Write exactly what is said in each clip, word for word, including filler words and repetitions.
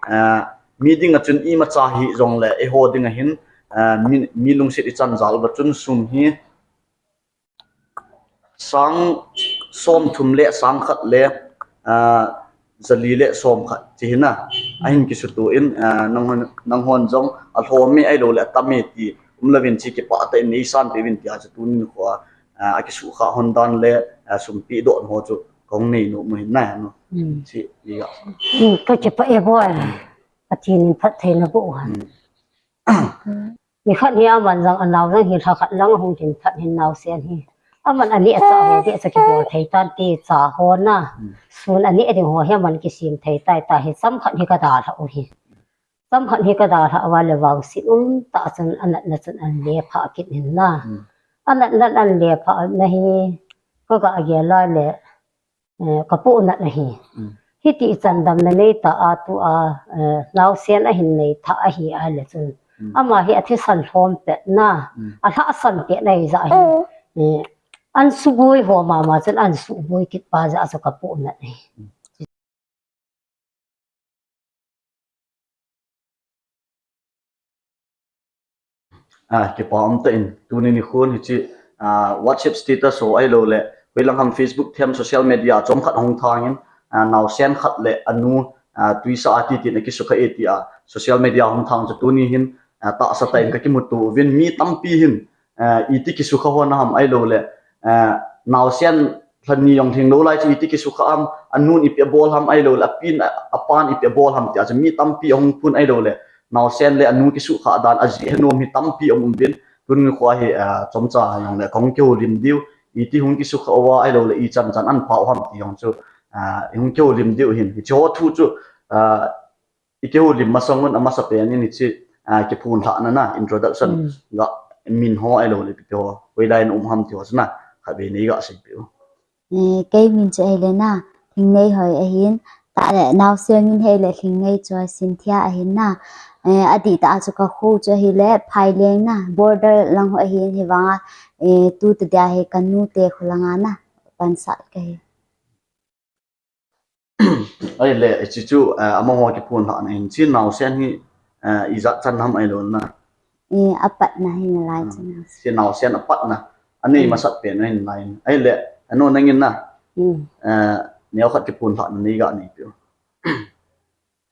Ah, mi ding a chun imacha hi jongle eiho ding a hin, ah, mi, mi lungset ichan jal uva chun sum hi sang som thum le sang khat le, ah, jali le som khat chi hina. Ahin kisuto in, ah, nanghon, nanghon jong alhom e ahilou le atam e ti umlouvin chi kipah tah in neisan peh uvin tia chu tunin kho a, ah, akisukha hon dan le, ah, sum peh doh ho chu kahung nei nom u hin na no. Hmm. Chi, i ga. Hmm, ka kipah e boi. Pathen in phatthei naboh u hen. Hmm. Nikhat hi aman jong anao jong hi lha khat lang ahung lhin phat hin naosen hi. Aman aneh a cha ho beh cha kibol thei tante cha ho na. Hmm. Sun aneh ding ho hi aman kisem thei tai ta hi chomkhat hi kadalhah u hi. Chomkhat hi kadalhah uva le vangset um tah chun anatna chun anle phah kit in na. Hmm. Anatna anle phah na hi kaga gel a le eh, kapohnat ahi. Mm. Hiti chan damna neitah a tua, eh, naosen ahin nei thah ahi a le chun. Mm. Ama hi athisan lhom pet na, mm, alhahsam pet na hijeh hin. Eh, ansuboi ho mama chun ansuboi kit pa jeh a chu kapohnat ahi. Mm. Ah, kipah um tah in, tuni nikhon hiche, ah, WhatsApp status ho ahilou le, hoilang ham Facebook them social media chomkhat hung thang in, ah, naosen khat le anu, ah, tuisa a titin akisukha e tia social media hung thang chu tuni hin, ah, tahsa tah in kakimuto uvin mi tampi hin, ah, iti kisukha hon ham ahilou le, ah, naosen lhani jong lhinglou lai chu iti kisukha ham, anun ipi abol ham ahilou le, apin, apan ipi abol ham tia chu mi tampi ahung phun ahilou le, naosen le anu kisukha dan ajeh henom hi tampi um uvin, tuni kho hi, ah, chomcha jong le kahung kihoulim diu, iti hung kisukha uva ahilou le, ichan chan an phah u ham ti jong chu, ah, hung kihoulim diu hin, hiche ho thu chu, ah, ikihoulim masang un amasapen in hiche, ah, kiphonlhahna na, introduction, mm, ga min ho ahilou le ipi ho, hoilai in um ham ti ho chu na, khatvei neiga seipeh u. Eh, kei min chu ahile na, Lhingneihoi ahin, tah le naosen min hi ahile Lhingneichoi Synthia ahin na, eh, adih tah a chu kakho chu ahile Phaileng na, border lang ho ahin, hivanga, eh, tu tadia hi kanute kho langa na, pansat kahi. Ahile, hiche chu, eh, amaho kiphonlhahna hin, hiche naosen hi, eh, ijat chan ham ahilou na. Eh, apatna hi nalai chu na. Hiche naosen apatna. Anei, mm, masat pen ahin nalai. Ahile, ano nangin na. Mm. Eh, neokhat kiphonlhahna neiga neipeh u.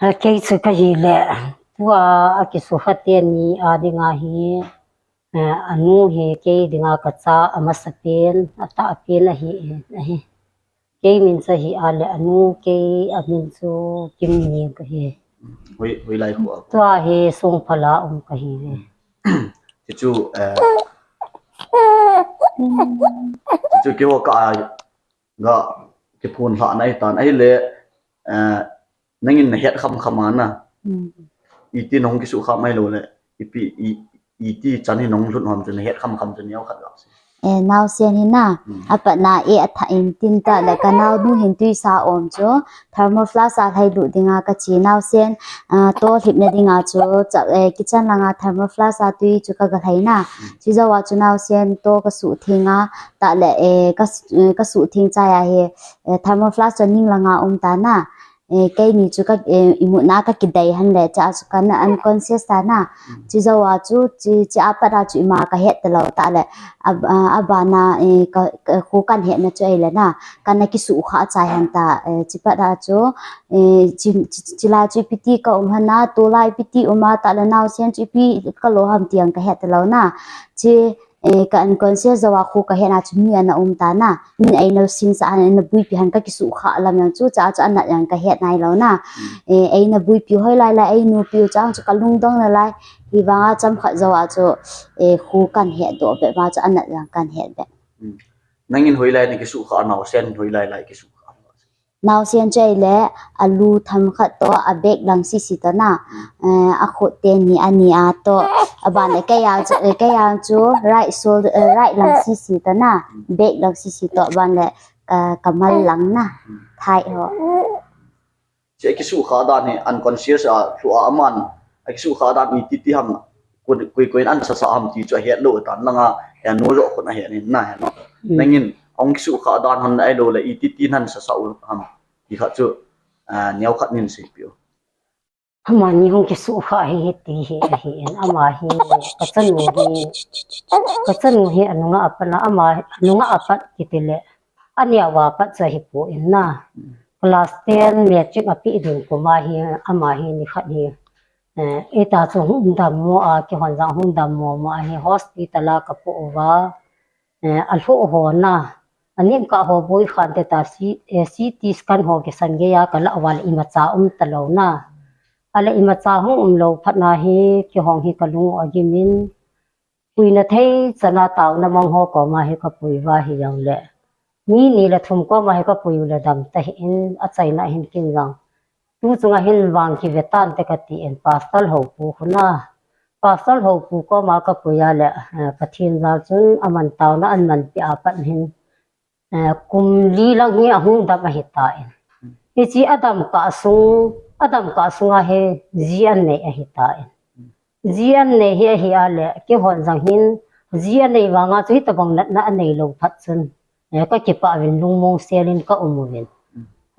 Ha, kei chu kahile, tua akisukha teni a dinga hi, eh, anu hi kei dinga kacha amasapen, atahpen ahi, ahi. Kei min chu ahi a le anu kei amin chu Kimneng kahi. Hoi, hoilai kho a? Tua hi Songphal a um kahi ve. Hichu, eh, hichu keiho ka a ga kiphonlhahna ahitan ahile, eh, nangin nahet khamkham a na. Mm. Iti nahung kisukha ham ahilou le, ipi, i, iti chan hi nahung lhun ham chu nahet khamkham chu neokhat ga sei. Eh, naosen hi na, mm, apatna e athah in tin tah le kanaonu hin tuisa om chu, thermoflask a lhailut dinga kache naosen, ah, to lhipna dinga chu, cha, eh, kitchen langa thermoflask a tui chu kaga lhai na. Mm. Chujouva chu naosen to kasuhtheng a, tah le, eh, kas-, eh, kasuhtheng chai a hi, eh, thermoflask chu ning langa um ta na. Eh, keini chu ka, eh, imutna kakidei hen le, chua chu kana unconscious ta na. Mm. Chujouva chu, chu, chua pat a chu ima kahet talou tah le, a, a, abana, eh, ka, ka, kho kahin hetna chu ahile na, kana kisukha chai hen ta, eh, chupat a chu, eh, chu, chu, chulai chu ipi ti kaum ham na, tulai ipi ti um a tah le naosen chu ipi kalo ham ti jong kahet talou na. Chu, eh, ka unconscious jouva kho kahetna chu mi ana um ta na, min eina singsah hen, eina buipi hen kakisukha lam jong chu, chua chu anat jong kahet nailou na. Mm. Eh, eina buipi hoilai lai, eina nupi u chang chu kalungdong nalai, hivanga chomkhat jouva chu, eh, kho kahin hetdoh bep ma chu anat jong kahin het bep. Mm. Nangin hoilai nakisukha, naosen hoilai lai kisukha? Naosen chu ahile, alu themkhat toh, abag lang sisi toh na, eh, akhut teni, ani a toh, aban le keiya chu, eh, keiya chu right shoulder, eh, right lang sisi toh na, bag lang sisi toh, aban le, eh, kamal lang na, thigh ho. Chu akisukha dan hi unconscious a lhu a aman, akisukha dan iti ti ham, koi, koi, koiyin ansasa ham ti chu ahet lou tan langa, eh, anu joh khun ahet in na, he no. Mm. Nangin, ahung kisukha dan ham ahilou le, iti ti nan sasa u ham. Ti khat chu, ah, neokhat nin seipeh u. Amani hung kisuhkhah hi hiti hi ahin, ama hi kachanu hi, kachanu hi anunga apat na, ama anunga apat kiti le, ania uva pat chu ahipoi na. Class ten matric api ding kuma hi, ama hi nikhat hi, eh, ita chu hung dammo a, kihon jang hung dammo mo a hi hospital a kapoh uva, eh, alhoh ho na, anem kah ho boi khan te ta C, eh, C T scan ho kisan gei a kalah uva le imacha um talou na. Ale imacha hung umlou phat na hi kihong hi kalung u agim in, puina thei chan a taona mang ho koma hi kapui uva hi jong le, mi ni le thum koma hi kapui u le dam tahih in, achaina hin kin jong tu chunga hin vang kive tante kati in, Pastor Hopu khu na, Pastor Hopu koma kapui a le, eh, Pathen jal chun aman taona aman peh a pat hin, eh, kum li lang hi ahung dam ahitan. Hiche adam kah sung, adam kah sunga hi ji anei ahitan. Ji anei hi ahi a le, kihon jang hin, ji anei vanga chu hitabang natna anei lou phat chun, eh, kakipah uvin lungmong sel in kaum uvin.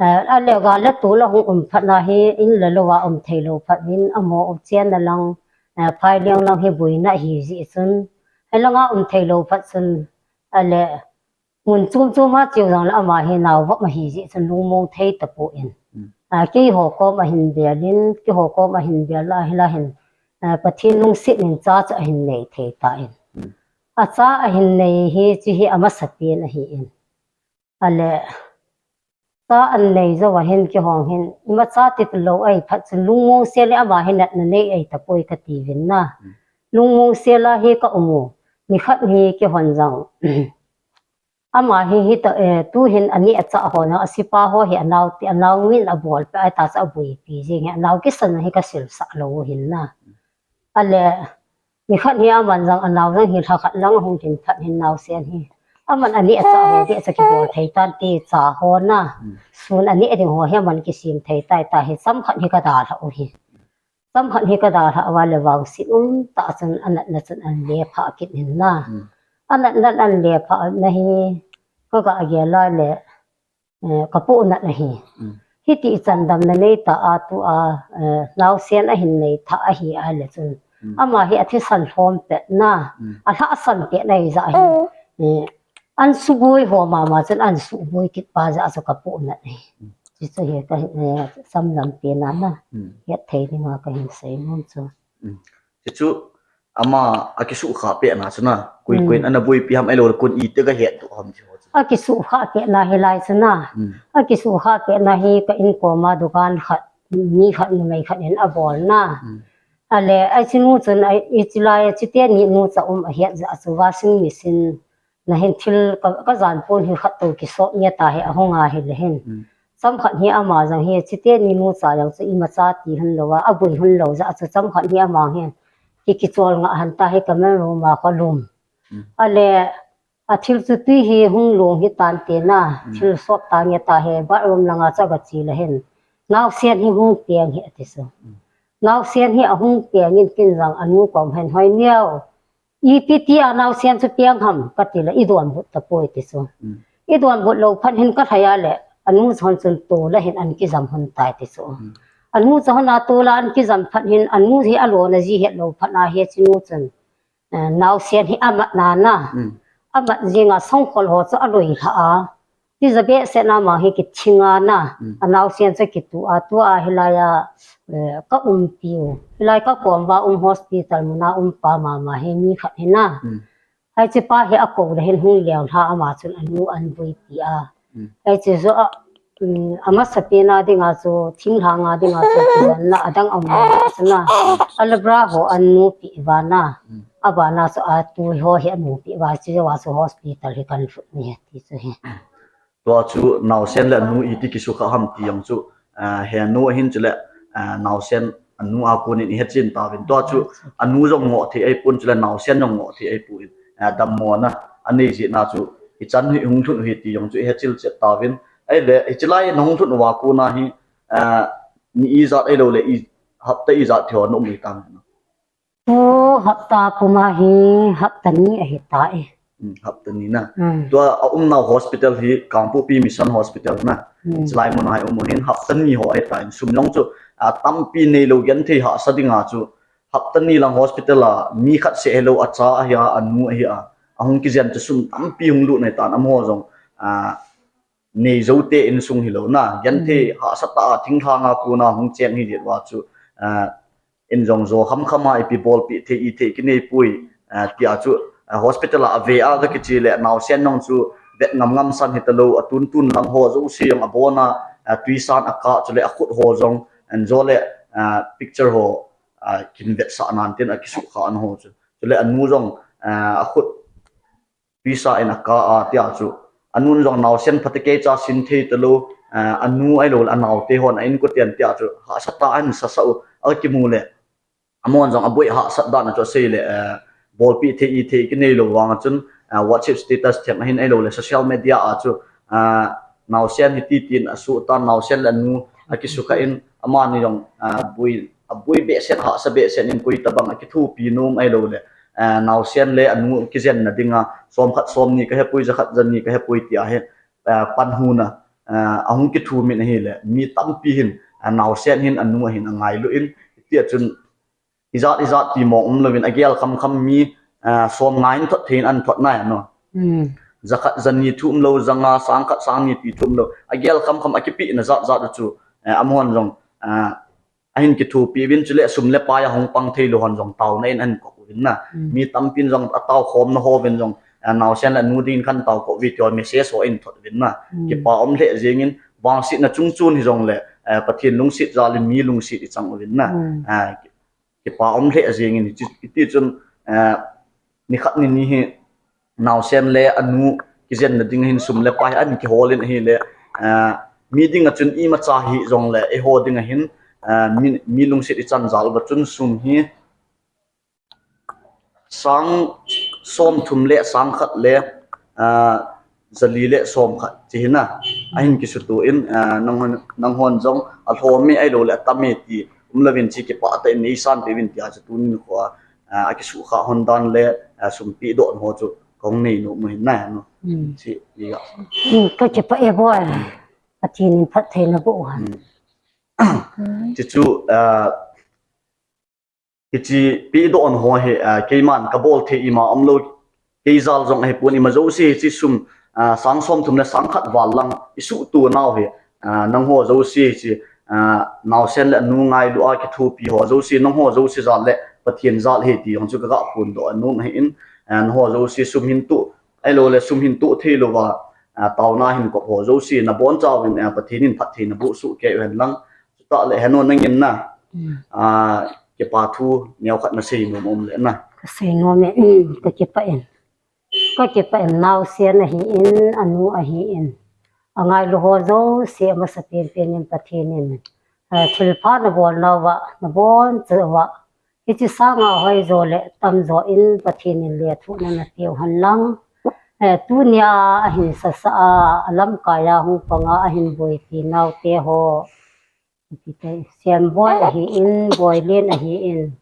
Eh, ale gal le tol ahung um phat na hi, in le lou a um thei lou phat uvin, amo u chen na lang, eh, phai liang lang hi boina ahi jeh chun, hi langa um thei lou phat chun, ale, mun chom chom a cheu jang le ama hi nao vop ahi jeh chun lungmong thei tapon. A, keiho kom ahin bel in, keiho kom ahin bel a, hilai hin, a, Pathen lungset in cha chu ahin nei thei tan. Acha ahin nei hi, chu hi amasapen ahin. Ale, cha an nei jou a hin kihong hin, imacha ti lou ahi phat chun lungmong sel le ama hi natna nei ahi tapoi kati uvin na. Lungmong sel a hi kaum u, nikhat hi kihon jang. Ama hi, hita, eh, tu hin ani acha ho na, asipa ho hi anao ti, anao min abol peh a, hita chu abuipi jing hi, anao kisan hi kasilsah lou u hin na. Ale, nikhat hi aman jang anao jang hi lha khat lang ahung lhin phat hin naosen hi. Aman ani acha ho ti acha kibol thei tan ti cha ho na. Sun ani ading ho hi aman kisem thei tai ta hi, chomkhat hi kadalhah u hi. Chomkhat hi kadalhah uva le vangset um tah chun anatna chun an le phah kit in na. Anatna an le phah na hi kaga gel a le, eh, kapoh nat ahi. Hiti chan damna nei ta a tu a, eh, naosen ahin nei thah ahi a le chun. Ama hi athisan lhom pet na, alhahsam pet na ahi jeh hin. Eh, an suboi ho mama chun an suboi kit pa jeh a chu kapoh nat ahi. Chuchu hi ka, eh, samlam pen a na. Hetthei dinga kahin sei nom chu. Chuchu ama akisuhkhah pet na chu na, koi koi in ana boipi ham ahilou le kon iti kahet tu ham chu. Akisuhkhah pet na hilai chu na. Akisuhkhah pet na hi ka in koma dukan khat, mi khat, numei khat in abol na. Ale, hiche nu chun, hiche lai, hiche teni nu cha um ahet jeh a chu washing machine na hin thil ka, kajan pon hi khat to kisop nge ta hi ahung a hile hin. Chomkhat hi ama jang hi, hiche teni nu cha jang chu imacha ti hun lou a, aboi hun lou jeh a chu chomkhat hi ama hin. Ki kichol nga han ta hi kaman ru ma kho lum. Ale, athil chu tui hi hung long hi tante na, thil sop ta nge ta hi, bathroom langa chu aga che le hin. Naosen hi hung peng hi ati chu. Naosen hi ahung peng in kin jang anu kom hin hoi neo. Ipi ti a naosen chu peng ham kati le idonbut tapoi ti chu. Idonbut lou phat hin kalhai a le anu chun tol a hin an kijam hun tai ti chu. Anu chun a tol a an kijam phat hin anu hi alona ji het lou phat na hiche nu chun, eh, naosen hi amat na na. Amat jing a songkhol ho chu aloi lha a. Tija behseh na ma hi kithing a na. Anaosen chu kitu a, tu a hilai a, eh, ka umpi u. Hilai kakom uva um hospital muna um pa mama hi mi khat hi na. Hiche pa hi akou le hin hung leng lha ama chun anu an boipi a. Hiche chu a, amasapen a dinga chu, thinglhang a dinga chu, kijanna adang aum a chu na. Alabra ho an nu pi uva na. Abana chu atu ho hi anu pi uva chu, jou a chu hospital hi kan lhut ni ti chu hi. Tua chu naosen le anu iti kisukha ham ti jong chu, ah, henu ahin chule, ah, naosen anu a konin ihet chin tauvin. Tua chu anu jong ngoh thei ahipon chule naosen jong ngoh thei ahipon, ah, dammona anei jeh na chu ichan hi hung lhun u hi ti jong chu ihet chil chet tauvin. Ahile, hichelai nahung lhun uva kona hi, ah, ni ijat ahilou le, i hapta ijat thei ho na um hitam? Tu hapta puma hi hapta ni ahitai. Hmm, hapta ni na. Hmm. Tua a umnau hospital hi Kangpokpi Mission Hospital na. Hmm. Chulai mun a hi um u hin hapta ni ho ahi tan. Sum jong chu, a, tampi neilou genthei hahsa dinga chu hapta ni lang hospital a mi khat seh hilou, acha ahi a, anu ahi a, ahung kijen chu sum tampi hung lut ahi tan, amaho jong, a, nei jou te insung hilou na. Genthei, hmm, hahsa tah a thinglhang a kona hung cheng hi jet uva chu, a, in jong jo khamkham a ipi bolpeh thei, ithei kinei poi, a, tia chu, a, hospital a ave a ga kiche le naosen jong chu vet ngam ngam san hitalou, atuntun lang ho jouse jong abon a, a, twisan akah, chule akhut ho jong, an jo le, a, picture ho, a, kin vetsah nan tin akisukha an ho chu. Chule anu jong, a, akhut twisa in akah a tia chu. Anun jong naosen phatecha sin thei talou, a, anu ahilou le anaote hon a inkoten tia chu hahsa tah a ahin sasa u akimu le, amahon jong aboi hahsat dan a chu asei le, a, bolpeh thei, ithei kinei lou vang a chun, a, WhatsApp status them ahin ahilou le social media a chu, a, naosen hiti tin asuh tan, naosen le anu akisukha in, amani jong, a, boi, aboi behseh, hahsa behseh in koi tabang akithopi nom ahilou le, a, naosen le anu kijenna dinga, som khat som ni kahepoi, ja khat ja ni kahepoi tia hi, a, panhuna, a, ahung kithum in ahile, mi tampi hin, a, naosen hin anu ahin angailu in, tia chun, ijat ijat ti mong umlouvin, agel khamkham mi, a, som nga in thot thei in ahin thot nai no. Hmm. Ja khat ja ni thum lou, ja nga, sang khat sang ni ti thum lou. Agel khamkham akipehna jat jat chu, a, amahon jong, a, ahin kithopi uvin, chule sum le pai a hung pang thei lou hon jong taona in ahin kop uvin na. Hmm. Mi tampin jong atao khomna hovin jong, a, naosen le anu dingin kahin tao kop uve tia message ho ahin thot uvin na. Hmm. Kipa um lheh jengin, vangsetna chung chun hijongle, a, Pathen lungset jal in mi lungset ichang uvin na. Hmm. A, kipa um lheh jengin, hiti, hiti chun, a, nikhat nini hi naosen le anu kijenna ding hin sum le pai ahin kihol in ahile, a, mi dinga chun imacha hijongle eiho dinga hin, a, mi, mi lungset ichan jal uva chun sum hi sang somthum le sang khat le, a, jali le som khat ti hi na, ahin kisuto in, a, nanghon, nanghon jong alhom e ahilou le atam e ti umlouvin, chi kipah tah in neisan peh uvin tia chu tunin kho a, a, akisukha hon dan le, a, sum pehdoh ho chu kahung nei nom u ahin na no. Hmm. Chi, iga. Hmm, kakipah e boi. Pathen in phattheina boh u hen. Hmm. Hmm. Chuchu, a, hiche pehdoh ho hi, a, keiman kabol thei ima umlou, kei jal jong ahipon, ima jouse hiche sum, a, sang somthum le sang khat val lang isuhto nau hi, a, nangho jouse hiche, a, naosen le anu ngailu a kithopi ho jouse, nangho jouse jal le Pathen jal ahi ti jong chu kaga phondoh nom ahin, a, nangho jouse sum hin toh, ahilou le sum hin toh thei louva, a, taona hin kop ho jouse nabonchauvin, a, Pathen in phattheina boh soh kei u hen lang, chutah le heno nangin na, hmm, a, kipa thu neokhat nasei nom um le na. Kasei nom e, hmm, kakipah in. Kakipah in, naosen ahin, anu ahin, angailu ho jouse amasapen pen in Pathen in, a, thilpha nabolnauva, nabonchauva, hiche sanga hoijo le tamjo in Pathen in lethuhna napeu hen lang, e, tunia ahin sasa a, alamkai a hung panga ahin boipi naote ho, Semboi ahin, Boilen ahin,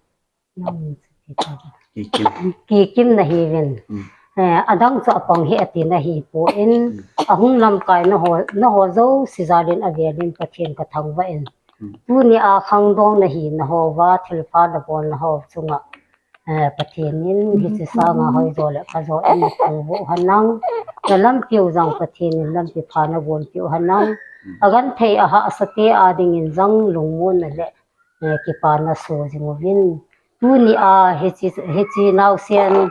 Kikim. Kikim nahiuvin. Hmm. E, adang chu apang hih e ti nahipon, hmm, ahung lamkai naho, naho jouse jal in avel in Pathen kathangvah in. Hmm. Tunia khangdong nahina houva, thilpha nabolna ho chunga, e, Pathen in hiche sanga hoijo le phajo in napui boh hen lang. Nalampiu jong Pathen in lampi pha nabonpiu hen lang. Hmm. Agenthei ahahsate a dingin jong lungmonna le, e, kipana soh jing uvin. Tunia hiche, hiche naosen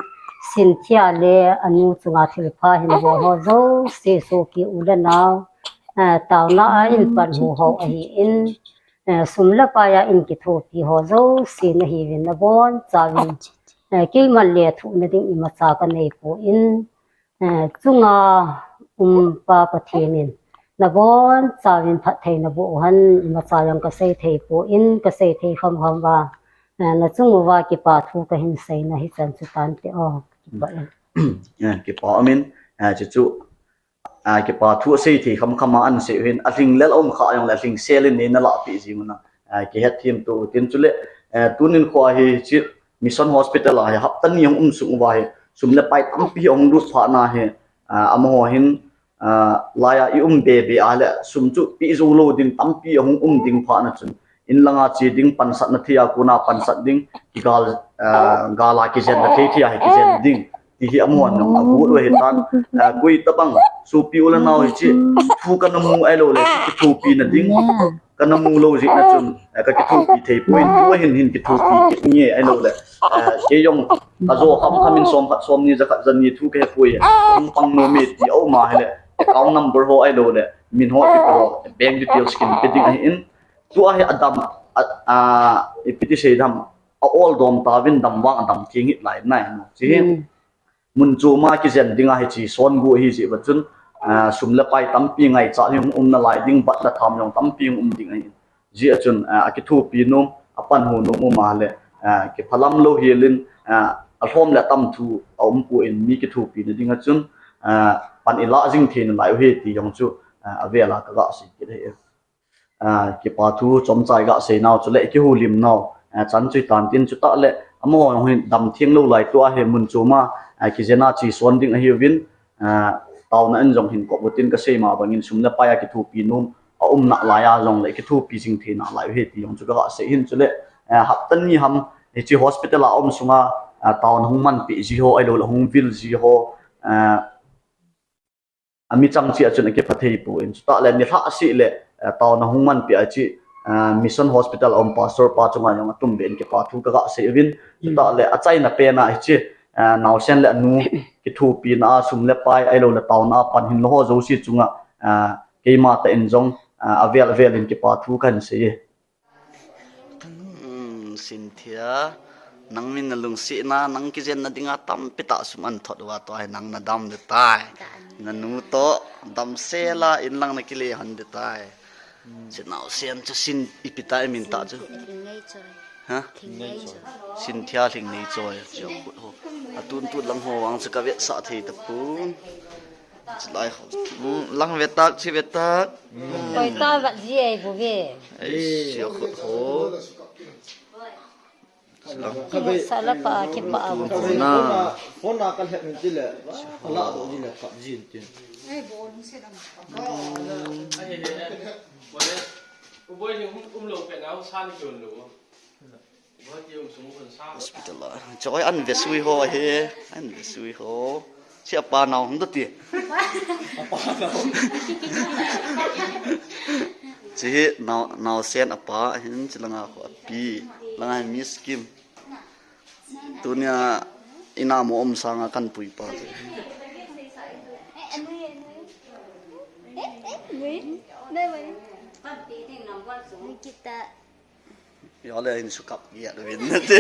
Cynthia le anu chunga thilpha hin bol ho jouse sopi u le nao, e, taona a in panhu ho ahin, e, sum le pai a in kithopi ho jouse nahiuvin nabonchauvin, e, keiman lethuhna ding imacha kaneipon, e, chunga umpa Pathen in nabonchauvin phattheina boh u hen, imacha jong kasei theipon, kasei thei khamkham uva, e, nachung uva kipa thu kahin seina hichan chu tante o, kipah e. E, kipa umin, e, chuchu, a, kipa thu asei thei khamkham a ahin sei u hin, alhinglel aum kha jongle alhingsel in neina lahpeh jing u na, a, kihetthem tou tin chule, e, tunin kho a hiche Mission Hospital a hi hapta ni hung um sung uva hi, sum le pai tampi ahung lut phat na hi, ah, amaho hin, ah, laiya i um be be a le sum chu pe jou lou ding tampi ahung um ding phat na chun, in langa che ding pansatna thei a kona pansat ding, kigal, ah, gal a kijen na thei thei a hi kijen ding. Ti hi amahon jong agot u ahitan, ah, koi tabang, sopi u le nao hiche, thu kana mu ahilou le, kithopi na ding, kana mu lou jeh na chun, ah, ka kithopi thei poi, tua hin hin kithopi kit nge ahilou le, ah, kei jong, ka jo kham kham in som khat, som ni, ja khat, ja ni thu ka he poi, hung pang nom e ti a um a hile, account number ho ahilou le, min ho, ti ho, bank details kin pe ding ahin, tua hi adam, a, a, ipi ti sei dam, a ol dom tauvin dam vang adam theng hih lai nai no. Chi hi, mun chom a kijen ding a hiche son gu hi jeh va chun, ah, sum le pai tampi ngaicha hi um na lai ding, bat le tham jong tampi um ding ahi. Jeh a chun, ah, akithopi nom, apanhu nom um a le, ah, kiphalam lou hel in, ah, alhom le atam thu aum poi, mi kithopi na ding a chun, ah, pan i la jing thei nalai u ahi ti jong chu, ah, avel a ka ga sei kit ahi. Ah, kipa thu chomcha i ga sei nau chule kihoulim nau, ah, chan chu hitan tin, chutah le amaho jong hin dam theng lou lai tua hi mun chom a, ah, kijen a che son ding ahiuvin, ah, taona in jong hin kop u tin ka sei ma bangin sum le pai a kithopi nom aum nalai a jong le kithopi jing thei nalai u ahi ti jong chu ka ga sei hin chule, ah, hapta ni ham hiche hospital a um sunga, ah, taona hung manpeh ji ho ahilou le hung vil ji ho, ah, ami chang cheh a chun akipha thei poi. Chutah le nilhah seh le, eh, taona hung manpeh a hiche, eh, Mission Hospital a um pastor pa chunga jong atum beh in kipa thu ka ga sei uvin. Chutah le achaina pen a hiche, eh, naosen le anu kithopina a sum le pai ahilou le taona a pan hin lou ho jouse chunga, eh, keima tah in jong, eh, avel avel in kipa thu kahin sei e. Hmm, Cynthia, nang min na lungsetna, nang kijenna dinga tampi tah sum ahin thot uva tua hi nang na dam ding tai. Na nu toh damsel a in lang na kile hon ding tai. Chenao sen chu sin ipi tai min tah chu. Lhingneichoi. Ha? Lhingneichoi. Cynthia Lhingneichoi. Atun tun lang ho vang chu ka vetsah thei tapon. Chulai ho. Hmm, lang vetak, chi vetak. Koi ta vat ji ai bu ve. Ei, sia khut ho. Sala pa, kipa a bu. Na. Phone na ka lhep min ti le. Ala do ji le kap ji tin. Ei, bo lung se dam. Uboi ni um lo pe na sa ni kyun lo. Hospital a. Choi an vesui ho he. An vesui ho. Chi apa nao hung ti. Chi hi nao, naosen apa hin chi langa ho api. Langa Miss Kim. Tunia ina mo um sanga kan pui pa. Nikita. Yo le in sukap ya do vin te.